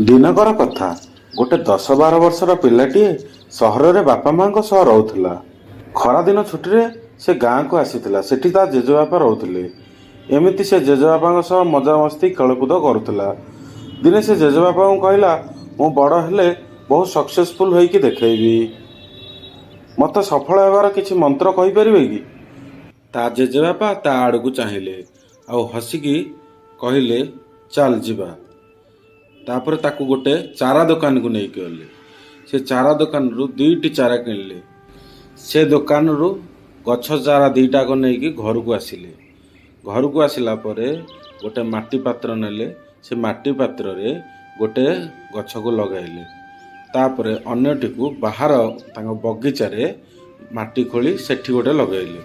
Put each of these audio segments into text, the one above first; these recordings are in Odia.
ଦିନକର କଥା, ଗୋଟେ 10-12 ବର୍ଷର ପିଲାଟିଏ ସହରରେ ବାପା ମାଙ୍କ ସହ ରହୁଥିଲା। ଖରାଦିନ ଛୁଟିରେ ସେ ଗାଁକୁ ଆସିଥିଲା। ସେଠି ତା ଜେଜେବାପା ରହୁଥିଲେ। ଏମିତି ସେ ଜେଜେବାପାଙ୍କ ସହ ମଜାମସ୍ତି, ଖେଳକୁଦ କରୁଥିଲା। ଦିନେ ସେ ଜେଜେବାପାଙ୍କୁ କହିଲା, "ମୁଁ ବଡ଼ ହେଲେ ବହୁତ ସକ୍ସେସଫୁଲ୍ ହେଇକି ଦେଖେଇବି। ମୋତେ ସଫଳ ହେବାର କିଛି ମନ୍ତ୍ର କହିପାରିବେ କି?" ତା ଜେଜେବାପା ତା ଆଡ଼କୁ ଚାହିଁଲେ ଆଉ ହସିକି କହିଲେ, "ଚାଲ ଯିବା।" ତାପରେ ତାକୁ ଗୋଟେ ଚାରା ଦୋକାନକୁ ନେଇକି ଗଲେ। ସେ ଚାରା ଦୋକାନରୁ ଦୁଇଟି ଚାରା କିଣିଲେ। ସେ ଦୋକାନରୁ ଗଛ ଚାରା ଦୁଇଟାକ ନେଇକି ଘରକୁ ଆସିଲେ। ଘରକୁ ଆସିଲା ପରେ ଗୋଟେ ମାଟି ପାତ୍ର ନେଲେ। ସେ ମାଟି ପାତ୍ରରେ ଗୋଟେ ଗଛକୁ ଲଗାଇଲେ। ତାପରେ ଅନ୍ୟଟିକୁ ବାହାର ତାଙ୍କ ବଗିଚାରେ ମାଟି ଖୋଳି ସେଠି ଗୋଟେ ଲଗାଇଲେ।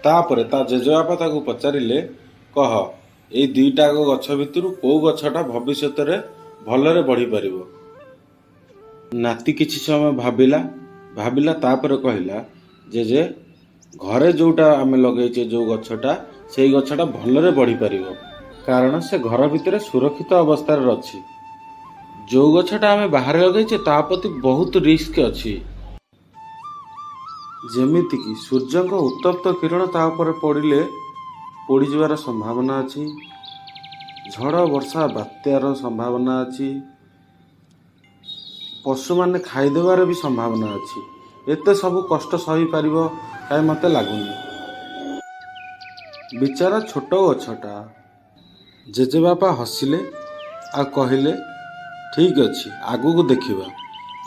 ତାପରେ ତା ଜେଜେବାପା ତାକୁ ପଚାରିଲେ, "କହ, ଏଇ ଦୁଇଟାକ ଗଛ ଭିତରୁ କୋଉ ଗଛଟା ଭବିଷ୍ୟତରେ ଭଲରେ ବଢ଼ିପାରିବ?" ନାତି କିଛି ସମୟ ଭାବିଲା ଭାବିଲା, ତାପରେ କହିଲା, "ଜେଜେ, ଘରେ ଯୋଉଟା ଆମେ ଲଗେଇଛେ, ଯୋଉ ଗଛଟା, ସେଇ ଗଛଟା ଭଲରେ ବଢ଼ିପାରିବ, କାରଣ ସେ ଘର ଭିତରେ ସୁରକ୍ଷିତ ଅବସ୍ଥାରେ ଅଛି। ଯୋଉ ଗଛଟା ଆମେ ବାହାରେ ଲଗେଇଛେ, ତା ପ୍ରତି ବହୁତ ରିସ୍କ ଅଛି, ଯେମିତିକି ସୂର୍ଯ୍ୟଙ୍କ ଉତ୍ତପ୍ତ କିରଣ ତା ଉପରେ ପଡ଼ିଲେ ପୋଡ଼ିଯିବାର ସମ୍ଭାବନା ଅଛି, ଝଡ଼, ବର୍ଷା, ବାତ୍ୟାର ସମ୍ଭାବନା ଅଛି, ପଶୁମାନେ ଖାଇଦେବାର ବି ସମ୍ଭାବନା ଅଛି। ଏତେ ସବୁ କଷ୍ଟ ସହିପାରିବ କାହିଁ ମୋତେ ଲାଗୁନି। ବିଚାରା ଛୋଟ ଗଛଟା।" ଜେଜେବାପା ହସିଲେ ଆଉ କହିଲେ, "ଠିକ୍ ଅଛି, ଆଗକୁ ଦେଖିବା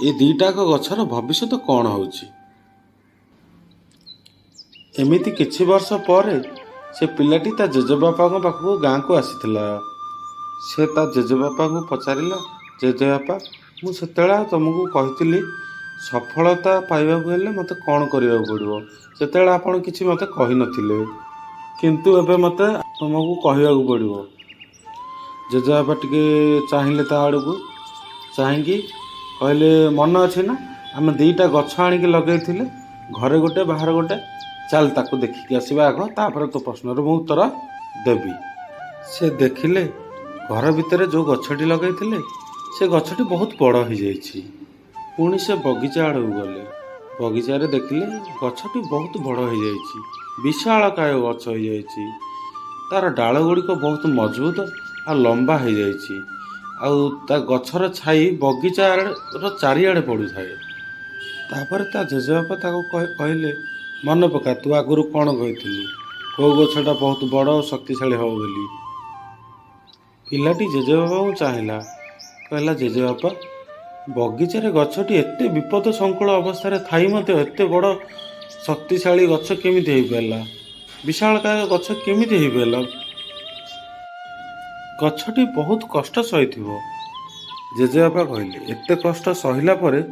ଏ ଦୁଇଟାକ ଗଛର ଭବିଷ୍ୟତ କ'ଣ ହେଉଛି।" ଏମିତି କିଛି ବର୍ଷ ପରେ ସେ ପିଲାଟି ତା ଜେଜେବାପାଙ୍କ ପାଖକୁ ଗାଁକୁ ଆସିଥିଲା। ସେ ତା ଜେଜେବାପାଙ୍କୁ ପଚାରିଲା, "ଜେଜେବାପା, ମୁଁ ସେତେବେଳେ ଆଉ ତୁମକୁ କହିଥିଲି, ସଫଳତା ପାଇବାକୁ ହେଲେ ମୋତେ କ'ଣ କରିବାକୁ ପଡ଼ିବ। ସେତେବେଳେ ଆପଣ କିଛି ମୋତେ କହିନଥିଲେ, କିନ୍ତୁ ଏବେ ମୋତେ ତୁମକୁ କହିବାକୁ ପଡ଼ିବ।" ଜେଜେବାପା ଟିକେ ଚାହିଁଲେ ତା ଆଡ଼କୁ। ଚାହିଁକି କହିଲେ, "ମନେ ଅଛି ନା, ଆମେ ଦୁଇଟା ଗଛ ଆଣିକି ଲଗେଇଥିଲେ, ଘରେ ଗୋଟେ, ବାହାରେ ଗୋଟେ? ଚାଲ, ତାକୁ ଦେଖିକି ଆସିବା ଆଗ, ତାପରେ ତୋ ପ୍ରଶ୍ନର ମୁଁ ଉତ୍ତର ଦେବି।" ସେ ଦେଖିଲେ, ଘର ଭିତରେ ଯେଉଁ ଗଛଟି ଲଗେଇଥିଲେ, ସେ ଗଛଟି ବହୁତ ବଡ଼ ହେଇଯାଇଛି। ପୁଣି ସେ ବଗିଚା ଆଡ଼କୁ ଗଲେ। ବଗିଚାରେ ଦେଖିଲେ, ଗଛଟି ବହୁତ ବଡ଼ ହେଇଯାଇଛି, ବିଶାଳକାୟ ଗଛ ହେଇଯାଇଛି। ତାର ଡାଳ ଗୁଡ଼ିକ ବହୁତ ମଜବୁତ ଆଉ ଲମ୍ବା ହେଇଯାଇଛି ଆଉ ତା ଗଛର ଛାଇ ବଗିଚାର ଚାରିଆଡ଼େ ପଡ଼ୁଥାଏ। ତାପରେ ତା ଜେଜେବାପା ତାକୁ କହିଲେ, "ମନେ ପକା, ତୁ ଆଗରୁ କ'ଣ କହିଥିଲୁ, କୋଉ ଗଛଟା ବହୁତ ବଡ଼ ଓ ଶକ୍ତିଶାଳୀ ହେବ ବୋଲି?" ପିଲାଟି ଜେଜେବାପାଙ୍କୁ ଚାହିଁଲା। କହିଲା, "ଜେଜେବାପା, ବଗିଚାରେ ଗଛଟି ଏତେ ବିପଦ ସଂକୁଳ ଅବସ୍ଥାରେ ଥାଇ ମଧ୍ୟ ଏତେ ବଡ଼ ଶକ୍ତିଶାଳୀ ଗଛ କେମିତି ହେଇପାରିଲା? ବିଶାଳକାୟ ଗଛ କେମିତି ହେଇପାରିଲା? ଗଛଟି ବହୁତ କଷ୍ଟ ସହିଥିବ।" ଜେଜେବାପା କହିଲେ, "ଏତେ କଷ୍ଟ ସହିଲା ପରେ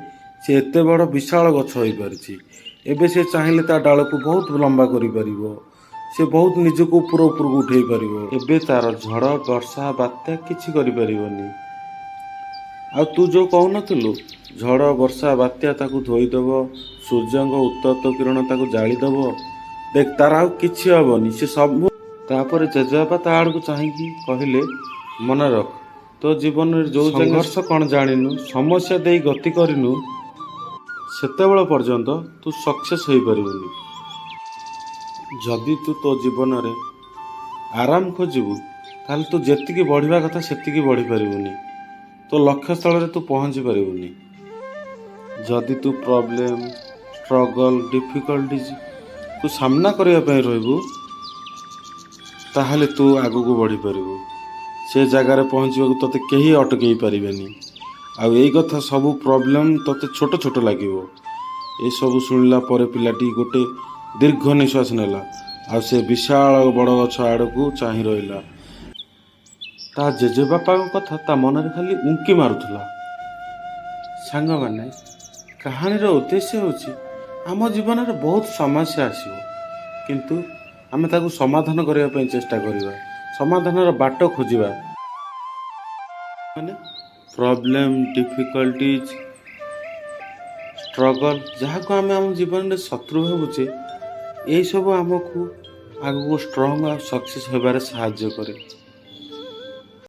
ସେ ଏତେ ବଡ଼ ବିଶାଳ ଗଛ ହୋଇପାରିଛି। ଏବେ ସେ ଚାହିଁଲେ ତା ଡାଳକୁ ବହୁତ ଲମ୍ବା କରିପାରିବ। ସେ ବହୁତ ନିଜକୁ ଉପର ଉପରକୁ ଉଠେଇ ପାରିବ। ଏବେ ତାର ଝଡ଼, ବର୍ଷା, ବାତ୍ୟା କିଛି କରିପାରିବନି। ଆଉ ତୁ ଯୋଉ କହୁନଥିଲୁ, ଝଡ଼, ବର୍ଷା, ବାତ୍ୟା ତାକୁ ଧୋଇଦେବ, ସୂର୍ଯ୍ୟଙ୍କ ଉତ୍ତପ୍ତ କିରଣ ତାକୁ ଜାଳିଦେବ, ଦେଖ, ତାର ଆଉ କିଛି ହବନି। ସେ ସବୁ।" ତାପରେ ଜେଜେବାପା ତା ଆଡ଼କୁ ଚାହିଁକି କହିଲେ, "ମନେ ରଖ, ତୋ ଜୀବନରେ ଯୋଉ ସଂଘର୍ଷ କ'ଣ ଜାଣିନୁ, ସମସ୍ୟା ଦେଇ ଗତି କରିନୁ, ସେତେବେଳ ପର୍ଯ୍ୟନ୍ତ ତୁ ସକ୍ସେସ୍ ହେଇପାରିବୁନି। ଯଦି ତୁ ତୋ ଜୀବନରେ ଆରାମ ଖୋଜିବୁ, ତାହେଲେ ତୁ ଯେତିକି ବଢ଼ିବା କଥା ସେତିକି ବଢ଼ିପାରିବୁନି। ତୋ ଲକ୍ଷ୍ୟସ୍ଥଳରେ ତୁ ପହଞ୍ଚି ପାରିବୁନି। ଯଦି ତୁ ପ୍ରୋବ୍ଲେମ୍, ଷ୍ଟ୍ରଗଲ୍, ଡିଫିକଲ୍ଟିଜକୁ ସାମ୍ନା କରିବା ପାଇଁ ରହିବୁ, ତାହେଲେ ତୁ ଆଗକୁ ବଢ଼ିପାରିବୁ। ସେ ଜାଗାରେ ପହଞ୍ଚିବାକୁ ତୋତେ କେହି ଅଟକେଇ ପାରିବେନି। ଆଉ ଏଇ କଥା ସବୁ ପ୍ରୋବ୍ଲେମ୍ ତୋତେ ଛୋଟ ଛୋଟ ଲାଗିବ।" ଏସବୁ ଶୁଣିଲା ପରେ ପିଲାଟି ଗୋଟେ ଦୀର୍ଘ ନିଶ୍ୱାସ ନେଲା ଆଉ ସେ ବିଶାଳ ବଡ଼ ଗଛ ଆଡ଼କୁ ଚାହିଁ ରହିଲା। ତା ଜେଜେବାପାଙ୍କ କଥା ତା ମନରେ ଖାଲି ଉଙ୍କି ମାରୁଥିଲା। ସାଙ୍ଗମାନେ, କାହାଣୀର ଉଦ୍ଦେଶ୍ୟ ହେଉଛି, ଆମ ଜୀବନରେ ବହୁତ ସମସ୍ୟା ଆସିବ, କିନ୍ତୁ ଆମେ ତାକୁ ସମାଧାନ କରିବା ପାଇଁ ଚେଷ୍ଟା କରିବା, ସମାଧାନର ବାଟ ଖୋଜିବା। ମାନେ ପ୍ରୋବ୍ଲେମ୍, ଡିଫିକଲ୍ଟିଜ୍, ଷ୍ଟ୍ରଗଲ୍, ଯାହାକୁ ଆମେ ଆମ ଜୀବନରେ ଶତ୍ରୁ ଭାବୁଛେ, ଏଇସବୁ ଆମକୁ ଆଗକୁ ଷ୍ଟ୍ରଙ୍ଗ ଆଉ ସକ୍ସେସ୍ ହେବାରେ ସାହାଯ୍ୟ କରେ।